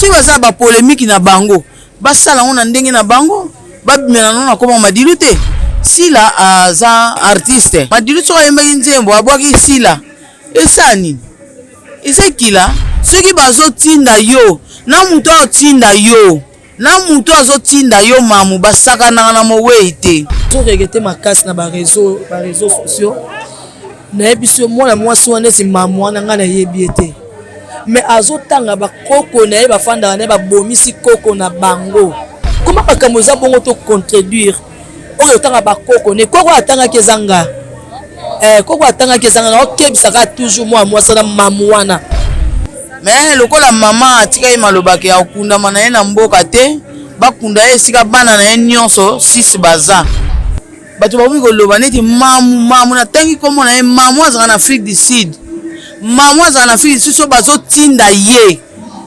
Soki baza na ba polemique na bango, basala yango na ndenge na bango, babimela nango na kombo ya Madilu te. Sila aza artiste. Madilu soki ayembaki nzembo abwaki Sila, esala nini? Eza ekila. Soki bazotinda yo na mutu aotinda yo na mutu azotinda yo mamu basakanaka na moweyi te. To regrette makasi na ba reseaux ba reseaux sociaux nayebisi yo mwana mwasi wana neti mamu wana ngai nayebi ye te mais azotanga bakoko na ye bafandaka na ye babomisi koko na bango koma makambo eza bongo to contredire oyo otanga bakoko ne koko atangaki eza nga eh, koko atangaki eza nga naokebisaka toujours mwana mwasi wana mamu wana. Mais lokola mama atikaki maloba ke akokundama na ye na mboka te, bakunda ye esika bana na ye nionso 6 baza. Bato bakomi koloba neti mamu mamu, natangi kombo na ye, mamu azalaka na Afrique du Sud, mamu azalaka na Afrique du Sud, soki bazotinda ye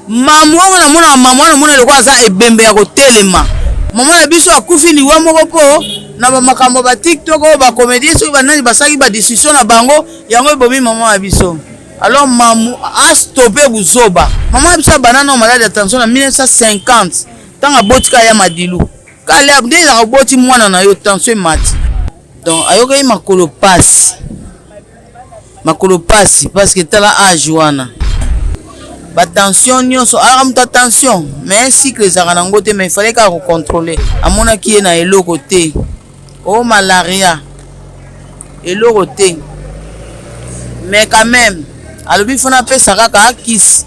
mamu oyo namonaka mamu wana namona lokola aza ebembe ya kotelema. Mama na biso akufi liwa moko po na ba makambo ya ba TikTok oyo ba comediens soki ba nani basalaki ba discussion na bango, yango ebomi mama na biso. Alors mamu a stopper buzoba. Maman na biso abanda nao malade ya tension na 1950 tango aboti kaka ya madilu. Kale nde ezalaka oboti mwana na yo tension emati. Donc ayokaki makolo pasi. Makolo pasi parce que tala age wana. Ba tension nionso alaka moto ya tension mais cycle ezalaka na ngo te mais il fallait kaka ko controler. Amonaki ye na eloko te. Oh malaria eloko te mais quand meme alobi faut napesa kaka kisi.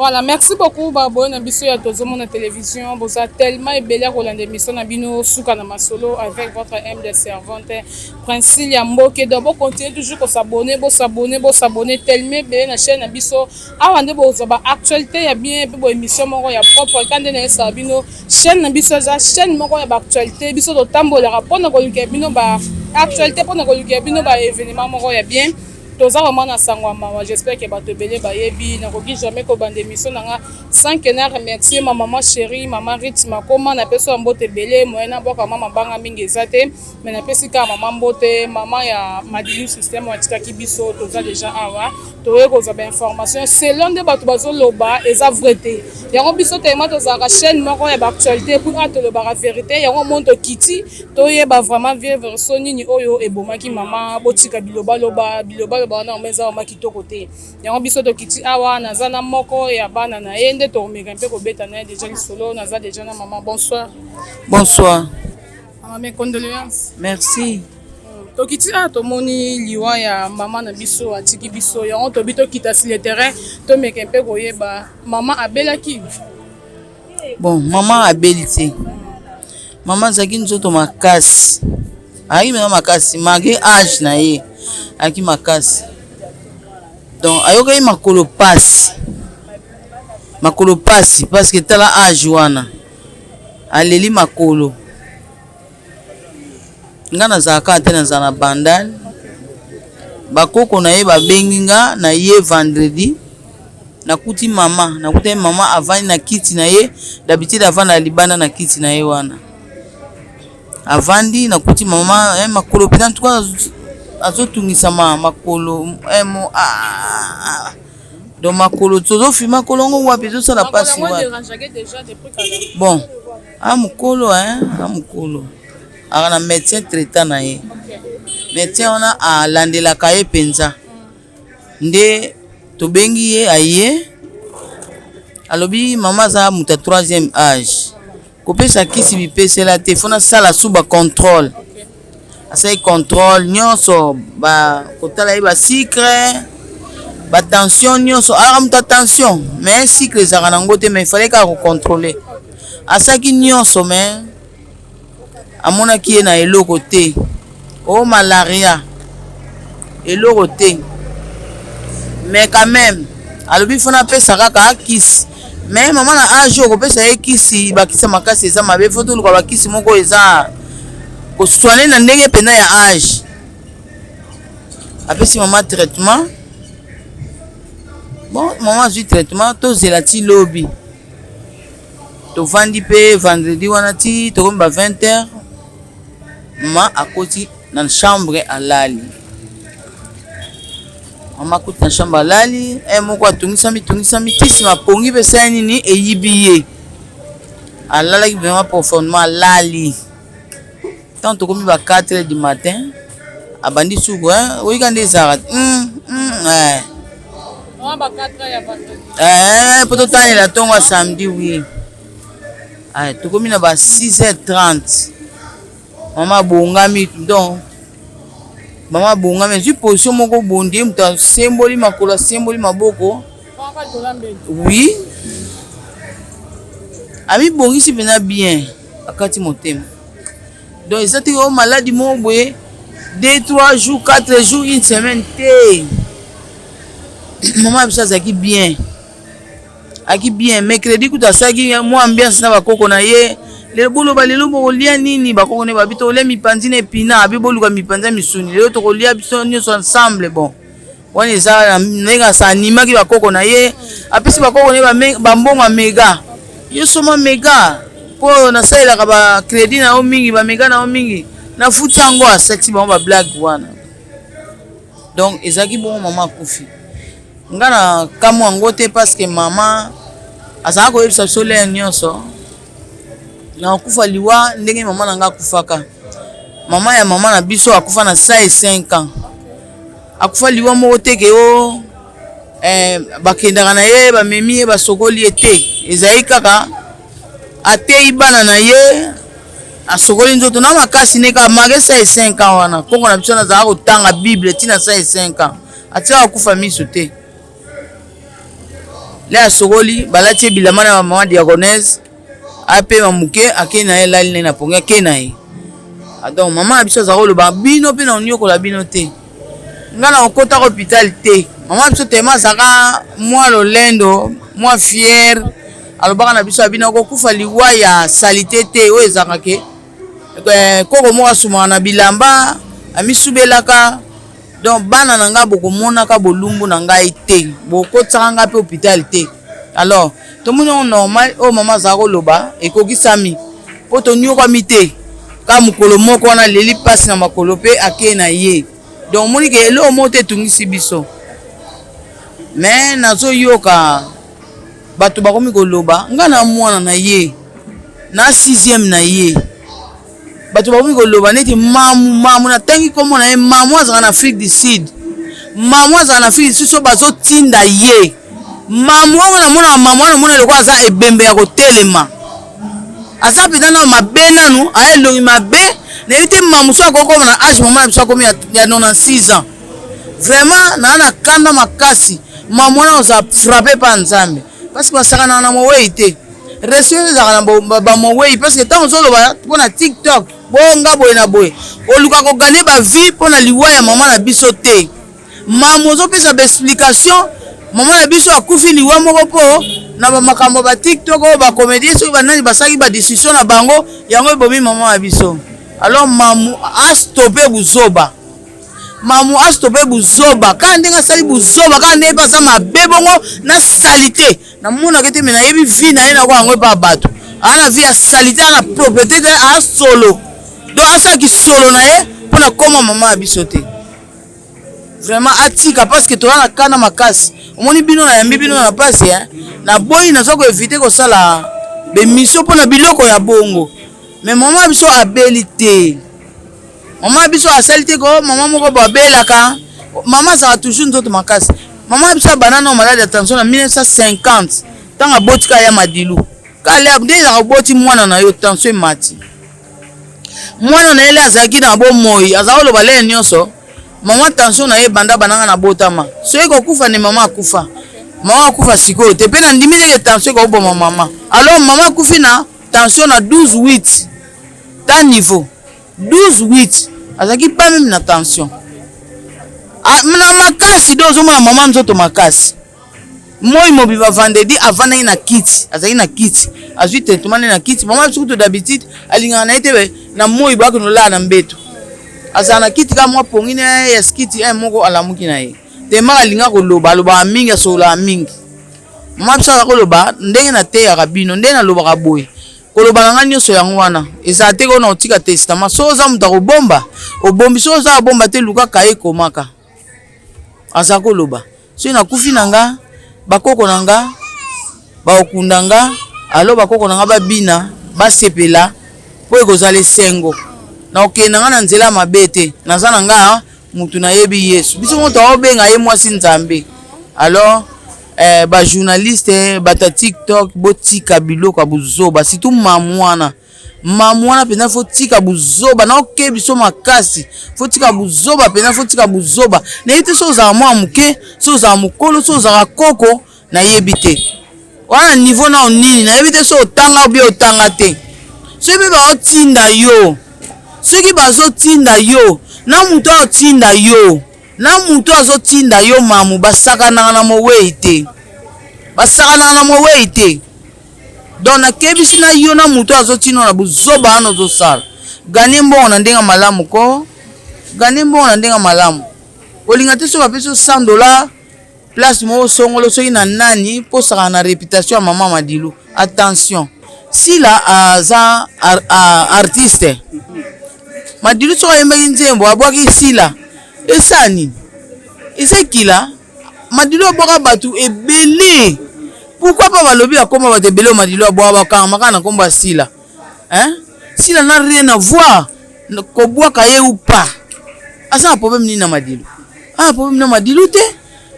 Voilà, merci beaucoup baboye na biso ya tozomona télévision boza tellement ebele ya kolanda émission na bino suka na masolo avec votre humble servante Princilia Mboke. Donc bo continuer toujours ko s'abonner, bo s'abonner, bo s'abonner tellement ebele na chaîne na biso Awa nde bokozwa ba actualites ya bien pe bo emission moko ya propre ka nde nayesaka bino chaîne na biso eza chaîne moko ya ba actualites biso totambolaka pona kolukela bino ba actualites pona kolukela bino ba evenements moko ya bien toza vraiment na sango ya mawa j'espère que bato ebele bayebi nakoki jamais kobanda emission na nga sans que na remercier ma maman chérie maman Ritz Makoma napesi yo mbote ebele moyen nabwaka mwa mabanga mingi eza te Mais napesi kaka mama mbote, mama ya Madilu système oyo atikaki biso, toza dejà awa toye kozwa ba information selon nde bato bazoloba eza vrai te. Yango biso tellement tozalaka chaîne moko ya ba actualité puis awa tolobaka verite, yango omoni tokiti toyeba vraiment vie version nini oyo ebomaki mama. Botika bilobaloba, bilobaloba wana vraiment eza vraiment kitoko te. Yango biso tokiti awa, naza na moko ya bana na ye nde tokomeka mpe kobeta na ye dejà lisolo. Naza dejà na mama, bonsoir. Bonsoir. Mama, mes condoléances. Merci. Tokiti awa tomoni liwa ya mama na biso atiki biso yango tobi tokita sur le terrain tomeka mpe koyeba mama abelaki. Bon, mama abeli te. Mama azalaki nzoto makasi. Ayaki mpenza makasi malgré age na ye ayaki makasi. Donc ayokaki makolo pasi. Makolo pasi parce que tala age wana. Aleli makolo. Nga nazalaka kaka te nazala na bandal. Ba koko na ye babengi nga na ye vendredi nakuti mama nakutaki mama avandi na kiti na ye d'habitude avandaka libanda na kiti na ye wana avandi nakuti mama eh, makolo mpenza en tout cas azotungisama makolo eh, mo, ah, ah. Donc makolo tozo fi makolo yango wapi ezosala pasi wapi? Bon a mokolo hein a mokolo aka na médecin traitant na ye médecin wana alandelaka ye mpenza nde tobengi ye aye alobi mama aza moto ya troisième age Kopesa kisi bipesela te faut nasala su ba controle asali controle nyonso ba kotala ye ba sucre ba tension nyonso alaka moto ya tension mais sucre ezalaka na ngo te mais fallait kaka ko controle asalaki nyonso mais amonaki ye na eloko te. Oh malaria eloko te mais quand meme alobi faut napesa kaka kisi mais mama na age oyo kopesa ye kisi bakisi ya makasi eza mabe faut toluka bakisi moko eza kosoigne na ndenge mpenza ya age apesi mama traitement bon mama azwi traitement tozela ti lobi tovandi mpe vendredi wana ti tokomi ba 20 heures mama akoti. Na chambre alali. Mama akuti na chambre alali, eh moko atungisami tungisami ti sima pongi pe esali nini eyibi ye. Alalaki vraiment profondement alali. Tant tokomi ba 4 heures du matin abandi suku hein oyika nde ezalaka eh. Eh, po totalela ntongo ya samedi oui. Ah, tokomi na ba 6h30 mama abongami donc mama abongami azwi position moko bondi ye moto asemboli makolo asemboli maboko oui amibongisi mpenza bien akati motema donc eza te o maladi moko boye 2 3 jours 4 jours une semaine te mama na biso azalaki bien aki bien mercredi kutu asalaki mwa ambiance na bakoko na ye lelo boloba lelo bokolia nini bakoko ne babi tokolia mipanzi na epina abi boluka mipanzi ya misuni lelo tokolia biso nyonso ensemble bon wana eza ndenge asanimaki bakoko na ye apesi bakoko na ye bambongo ya mega yo soma mega mpo nasalelaka bacredit na yo mingi bamega na yo mingi nafuti yango asalisi bango bablage wana donc ezalaki bongo mama akufi Nga na kamwa yango te parce que mama azalaka koyebisa biso lere nyonso na kokufa liwa ndenge mama na nga akufaka. Mama ya mama na biso akufa na 105 ans. Akufa liwa moko te ke o oh, eh, bakendaka na ye bamemi ye basokoli ye te. Ezali kaka ateyi bana na ye asokoli nzoto na makasi ne kaka malgre 105 ans wana koko na biso nazalaka kotanga bible ti na 105 ans. Atikaka kufa miso te. Le asokoli balati ye bilamba na mama diaconese apema moke akei na ye elali na ye na pongi akei na ye. Ah, donc mama na biso azalaka koloba bino mpe na onyokola bino te ngai na kokotaka hôpital te mama na biso tema azalaka mwa lolendo mwa fiere alobaka na biso abino akokufa liwa ya salite te oyo ezalaka ke eh, koko moko asumaka na bilamba amisubelaka Donc bana na ngai bokomonaka bolumbu na ngai te, bokotisaka ngai mpe hopital te. Alors tomoni yango normal oyo mama azala koloba ekokisami mpo tonyokwami te, kaka mokolo moko wana aleli mpasi na makolo mpe akei na ye. Donc omoni ke eloko moko te etungisi biso, mais nazoyoka bato bakomi koloba ngai na mwana na ye na sixième na ye Bato bakomi koloba neti mamu mamu, natangi kombo na ye, mamu azalaka na Afrique du Sud, mamu azalaka na Afrique du Sud, so bazotinda ye mamu oyo namonaka mamu wana namona lokola aza ebembe ya kotelema, aza mpenza nano mabe nanu aya elongi mabe, nayebi te mamu so akoki kokoma na age mama na biso akomi ya 96 ans. Vraiment naa na kanda makasi, mamu wana ozala frappe pa Nzambe parce que basakanaka na mowei te. Respect ezalaka na ba mowei parce que ntango ozoloba mpo na tiktok bonga boye na boye oluka koganye ba vie mpo na liwa ya mama na biso te. Mamu ozopesa ba explication mama na biso akufi liwa moko mpo na bamakambo ya ba tiktok oyo ba comédien soki banani basalaki ba discussion na bango yango ebomi mama na biso. Alors mamu astope buzoba. Mamu a stoppe buzoba kaka ndenge asali buzoba kaka ndenge pe aza mabe bongo na salite namonaka te me nayebi vie na ye nako yango epa bato aa na vie ya salite aa na propriété te aa solo donc asala kisolo na ye mpo na koma mama ya biso te vraiment atika parce que toza na kana makasi omoni bino nayambi bino na pasi naboyi naza koevite kosala bemission mpo na biloko ya bongo me mama ya biso abeli te Maman biso asali te ko maman moko bo abelaka maman azalaka toujours nzoto makasi maman biso abanda nao malade ya tension na 1950 ntango aboti kaka ya madilu kale nde ezalaka oboti mwana na yo tension emati mwana na ye le azalaki na bomoi azalaka koloba lele nyonso mama tension na ye ebanda bandanga na botama soki kokufa nde mama akufa mama akufa sikoyo te mpe nandimi teke tension ekoboma mama alors mama akufi na tension na 12 8 ta niveau 12 8 azalaki pas meme na tension ah, na makasi do ozomona mama nzoto makasi moi mobimba vendredi avandaki na kiti azalaki na kiti azwi traitement nde na kiti mama biso kutu d'habitude alingaka na ye te na moi boyaki nolala na mbeto azala na kiti kaka mwa pongi na ye ya skiti ye moko alamuki na ye temaka alinga koloba alobaka mingi asololaka mingi mama biso aza koloba ndenge nateyaka bino ndenge nalobaka boye. Koloba na ngai nyonso yango wana. Ezala te kona otika testament. Soki oza moto akobomba, obombi. Soki oza abomba te, luka kaye komaka. Aza koloba. Soki nakufi na nga, bakoko na nga bakokunda nga, alors bakoko na nga babina, basepela mpo ekozala esengo. Nakokende na nga na nzela mabe te. Naza na nga mutu nayebi Yesu. Biso moko tokobenga ye mwasi Nzambe. Alors ba journaliste, bato ya TikTok, botika biloko ya buzoba, surtout mamu wana. Mamu wana mpenza fo tika buzoba, na oke biso makasi, fo tika buzoba mpenza, fo tika buzoba. Nayebi te soki ozalaka mwana moke, soki ozalaka mokolo, soki ozalaka koko, nayebi te. Wana niveau nao nini, nayebi te soki otanga ou bien otanga te. Soki mpe baotinda yo, soki bazotinda yo, na moto aotinda yo, na moto azotinda yo mamu, basakanaka na mowei te. Basakanaka na mowei te. Donc nakebisi na yo na moto azotina na buzoba wana ozosala. Gagner mbongo na ndenge malamu ko. Gagner mbongo na ndenge malamu. Olinga te soki bapesi yo $100 place moko songolo soki na nani mpo osakana na réputation ya mama Madilu. Attention. Sila aza artiste. Madilu soki ayembaki nzembo abwaki Sila. Esa nini? Eza ekila. Madilu abwaka bato ebele. Pourquoi pas balobi akoma bato ebele Madilu abwaka bakangama kaka na kombo ya Sila. Hein? Sila n'a rien à voir kobwaka ye ou pas. Aza na problème nini na Madilu? Ah, problème na Madilu te.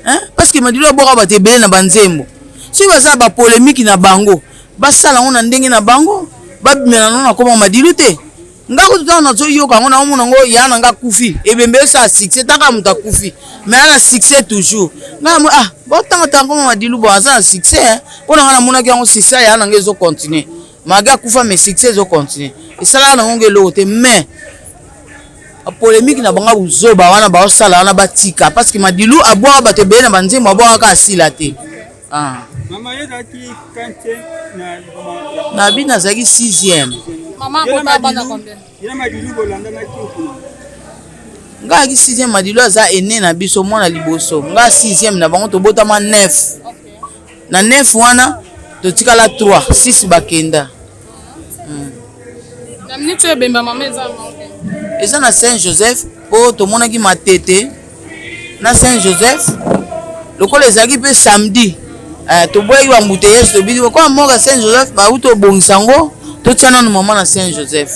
Hein? Parce que Madilu abwaka bato ebele na banzembo. Soki baza ba polémique na bango, basala yango na ndenge na bango, babimela nango na kombo Madilu te. Nga kutu ntango nazoyoka yango naomona yango ya na nga akufi ebembe esala succès taka moto akufi mais ana succès toujours nga namoni ah botanga tanga koma Madilu bon aza na succès mpo na nga namonaki yango succès ya na nga ezo continuer malgré akufa mais succès ezo continuer esalaka nango ngo eloko te mais polémique na bango buzoba wana baosala wana batika parce que Madilu abwaka bato ebele na banzembo abwaka kaka asila te. Ah. Mama yo ozalaki quantième na na bino nazalaki sixième. Mama akota bana combien? Ye Madilu bolandanaki kuna. Nga azalaki sixième, Madilu aza aîné na biso mwana liboso. Nga sixième na bango tobotama 9. Na 9 wana totikala 3, 6 bakenda. Na minute oyo ebemba mama eza eza na Saint Joseph po tomonaki matete na Saint Joseph lokola ezalaki mpe samedi toboyaki ba embouteillage tobiki lokola moko ya Saint Joseph bauti obongisa yango totia nanu mama na Saint Joseph.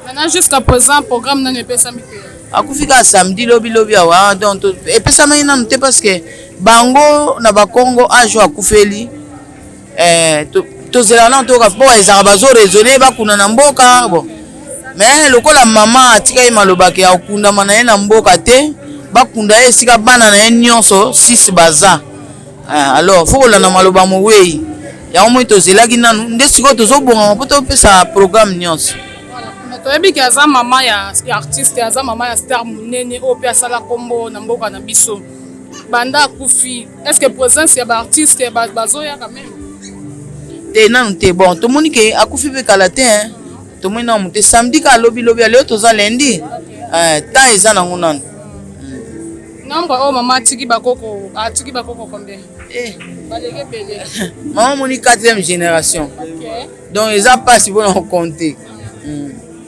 Maintenant jusqu'à présent programme nanu epesami te. Akufi kaka samedi lobi lobi awa donc epesamaki nanu te parce que bango na bakongo age oyo akufeli tozela nanu toyoka po ezalaka bazo raisonner bakunda na mboka bon mais lokola mama atikaki malobaki ya kokundama na ye na mboka te bakunda ye esika bana na ye nyonso 6 baza alors faut kolanda maloba mowei yango moi tozelaki nanu nde sikoyo tozobongama mpo topesa programme nyonso. Toyebi ke aza mama ya artiste, aza mama ya star monene oyo mpe asala kombo na mboka na biso. Banda akufi, est-ce que présence ya ba artiste bazoya quand même? Te nanu te bon tomoni ke akufi mpe kala te hein. Tomoni nanu te samedi kaka lobi lobi lelo toza lundi temps eza nango nanu. Nombre oyo mama atiki bakoko, atiki bakoko combien? Baleki ebele. Mama moni 4e génération. Donc eza mpasi mpona kocompter.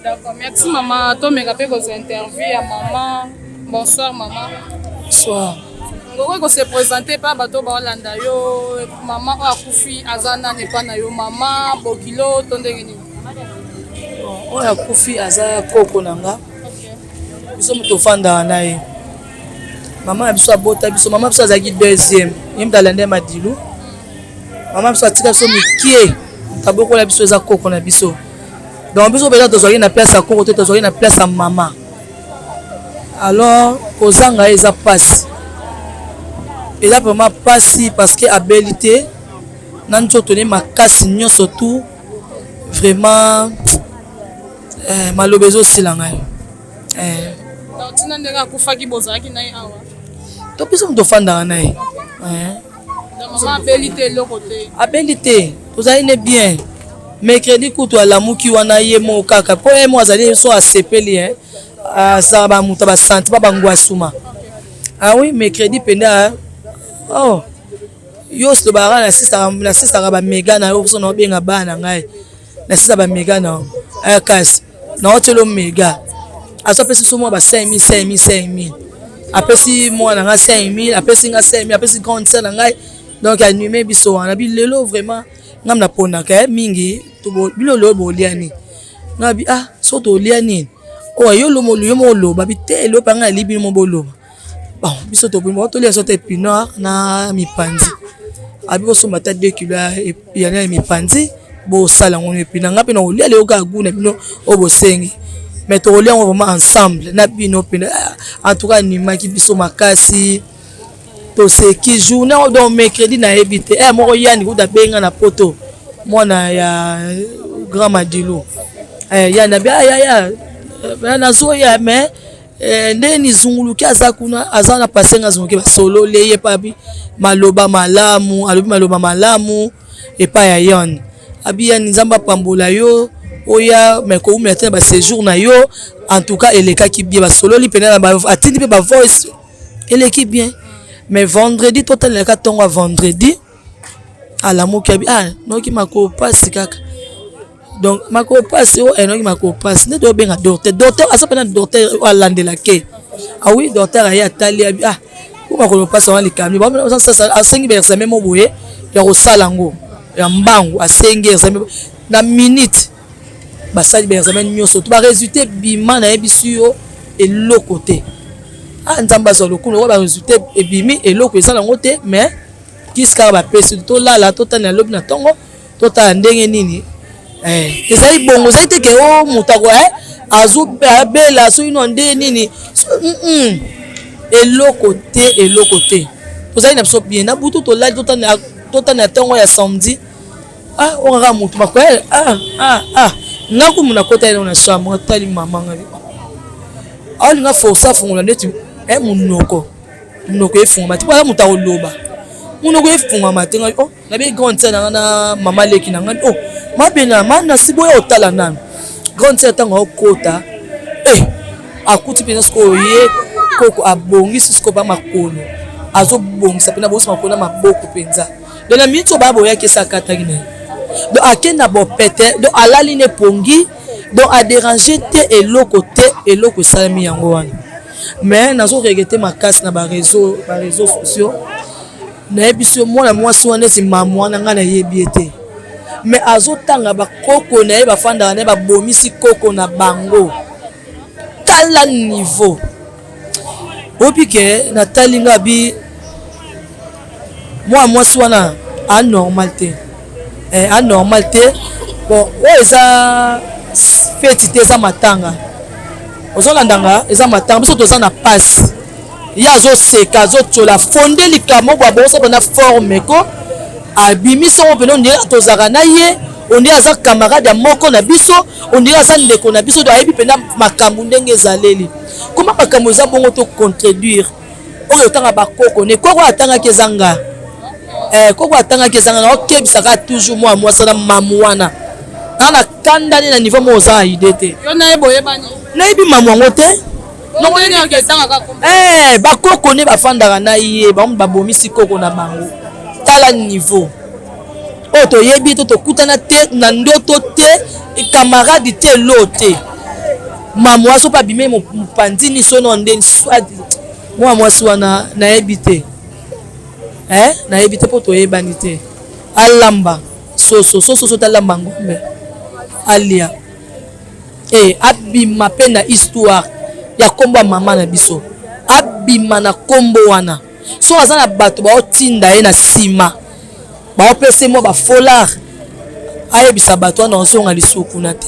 D'accord, merci maman. Tomeka mpe kozwa interview ya maman. Bonsoir maman. Bonsoir. Okoki kose présenter pa bato baolanda yo mama oyo akufi aza nani epa na yo mama bokilo to ndenge nini? Oyo akufi aza koko na nga. Biso moto ofandaka na ye. Mama na biso abota biso, mama biso azalaki deuxième. Ye moto alanda ye Madilu. Mama biso atika biso mikie. Tabokola biso eza koko na biso. Donc biso mpenza tozwaki na place ya koko te, tozwaki na place ya mama. Alors kozanga ye eza pasi. Eza vraiment pasi parce que abeli te na nzoto ne makasi nyonso tout vraiment maloba ezosila ngai. Donc tina ndenge akufaki bozalaki na ye awa? To biso moto ofandaka na ye. Donc mama abeli te eloko te? Abeli te, tozali ne bien. Mercredi kutu alamuki wana ye moko kaka po ye moko azali so asepeli azala ba moto ba sentiment ba ngwasuma. Ah oui, mercredi penda oh yo silobaka na sisaka ba mega na yo so na obenga bana na ngai. Nasisa ba mega na eh, kasi naotiela mega, azopesi so mwa ba 5000 5000 5000, apesi mwana na nga 5000, apesi nga 5000, apesi grande sœur na ngai. Donc anime biso wana bi lelo vraiment ngam naponaka mingi bino lelo bolia nini? Nga bi ah, so tolia nini? Oyo yo lomo yo moko oloba bi te, eloko nga nali bino mo boloba. Bon, biso tobimi tolia so te épinard na mipanzi. Abi bosomba ata 2 kilo ya ya mipanzi, bosala yango épinard. Nga mpe na kolia lelo kaka goût na bino oyo bosengi, mais tokolia yango vraiment ensemble na bino mpe. En tout cas animaki biso makasi, toseki journée oyo. Donc mercredi nayebi te moko yani kuta abenga na poto, mwana ya grand Madilu yani abi ayaya nazoya, mais ndeni zunguluki aza kuna, aza na pasenga azunguluki, basololi ye epai maloba malamu, alobi maloba malamu epai ya yani. Abi yani Nzambe apambola yo, oya mais koumela te na baséjour na yo. En tout cas elekaki bien, basololi mpena, atindi mpe bavoice, eleki bien. Mais vendredi, totalelaka ntongo ya vendredi, alamuki abi ah, noki makolo pasi kaka. Donc makolo pasi oyo enoki makolo pasi nde toyobenga docteur. Docteur aza mpena docteur oyo alandelake. Ah oui, docteur aye atali, abi ah, po makolo pasi wana likambi, asengi baexamen mo boye ya kosala yango ya mbangu. Asengi examen na minute, basali baexamen nyonso to baresultat ebima. Nayebisi yo, eloko te. Ah, Nzambe azwa lokumu. Lokola baresultat ebimi, eloko eza nango te, mais kisi kaka bapesi, tolala, totala lobi na ntongo, totala ndenge nini. Ezali bongo, ezali te ke o moto ako azobela soki no nde nini. Eloko te, eloko te. Tozali na biso bien na butu, tolali, totala na ntongo ya samedi. Ah, oyo kaka motu makoya. Ah ah ah, nga kumu nakota ye na chambre, atali mama ngai, aolinga force afungola neti monoko, monoko efungama te, mpo aza moto akoloba, monoko efungama te. Ngai oh, nabi grande sœur na nga na mama leki na ngai, oh mabena ma nasi boya otala nanu. Grande sœur ntango aokota, akuti mpenza sikoyo ye koko abongisi sikoyo ba makolo, azobongisa mpena, bongisi makolo na maboko mpenza. Donc na miniti oyo baya boyaki, esi akataki na ye. Donc akende na bopete, donc alali ne pongi, donc adérange te, eloko te, eloko esalemi yango wana. Mais nazo regretter makasi na baréseau sociaux. Nayebi so mwana mwasi wana esi mamu wana, ngai nayebi ye te, mais azotanga bakoko na ye bafandaka na ye, babomisi koko na bango. Tala niveau oyebi ke natali nga bi mwana mwasi wana anormal te, anormal te. Bon, oyo eza feti te, eza matanga. Ozolandanga, eza matanga, biso toza na pasi, ye azoseka, azotiola fonde likambo bwa boso mpena forme ko abimisi yango mpena. Ondire tozalaka na ye, ondire aza camarade ya moko na biso, ondire aza ndeko na biso to ayebi mpena makambo ndenge ezaleli. Koma makambo eza bongo, to contredire oyo otanga bakoko ne koko atangaki eza nga, koko atangaki eza nga. Naokebisaka toujours mwa mwasi na mamu wana na na kanda ne na niveau moko oza idée te. Yo na ye boyebani? Nayebi mamu yango te. Bakoko nde bafandaka na ye, bango babomisi koko na bango. Tala niveau oyo toyebi te, tokutana te na ndoto te, camarade te, elo te. Mama mwasi mpe abime mopanzi niso no nde mwana mwasi wana nayebi te, nayebi te mpo toyebani te. Alamba soso soso so, talamba ngombe alia, abima mpe na histoire ya nkombo ya mama na biso, abima na nkombo wana. So aza na bato baotinda ye na nsima, baopesa mwa bafolar, ayebisa bato wana ozonga lisusu kuna te,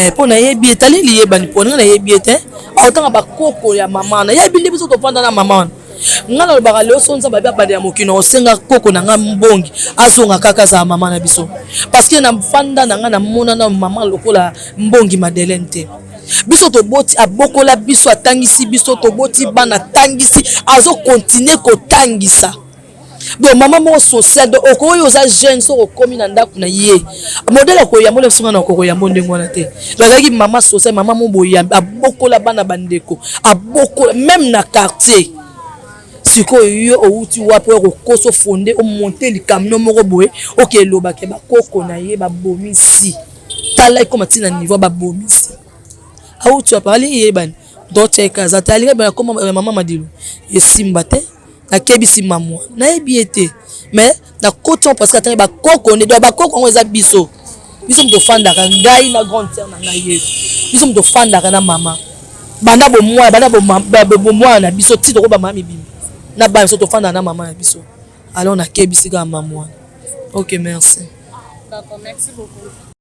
mpo nayebi etali liyebani, mpo nga nayebi ye te. Aotanga bakoko ya mama, nayebi nde biso tovanda na mama wana. Nga nalobaka lelo, so Nzambe abi abandela mokili, osenga koko na nga mbongi azonga kaka, azala mama na biso, parce que nafanda na nga, namona na mama lokola Mbongi Madeleine te. Biso toboti, abokola biso, atangisi biso, toboti bana, atangisi, azokontinue kotangisa. Donc mama moko social. Donc okoyo oza jeune, soki okomi na ndako na ye, modèle akoyambo biso, nga na okokoyambo ndenge wana te. Donc azalaki mama social, mama mo boyambi, abokola bana, bandeko abokola, même na quartier. Sikoyo yo owuti wapi oyo kokosa, ofonde, omonte likambo moko boye, oke elobake bakoko na ye babomisi. Tala, ekoma ntina niveau babomisi. Auti wapi? Alingi yebani doteka aza te, alingi bana koma mama Madilu esimba te. Nakebisi mamwa, nayebi ye te, mais nakoti yango parce que atangi bakoko nde. Donc bakoko yango eza biso. Biso moto ofandaka, ngai na grande sœur na ngai ye, biso moto ofandaka na mama banda bomwana, banda bomwana na biso ti toko bamama mibimba na bana. Biso tofandaka na mama na biso. Alors nakebisi kaka mama wana. Ok, merci. D'accord, merci beaucoup.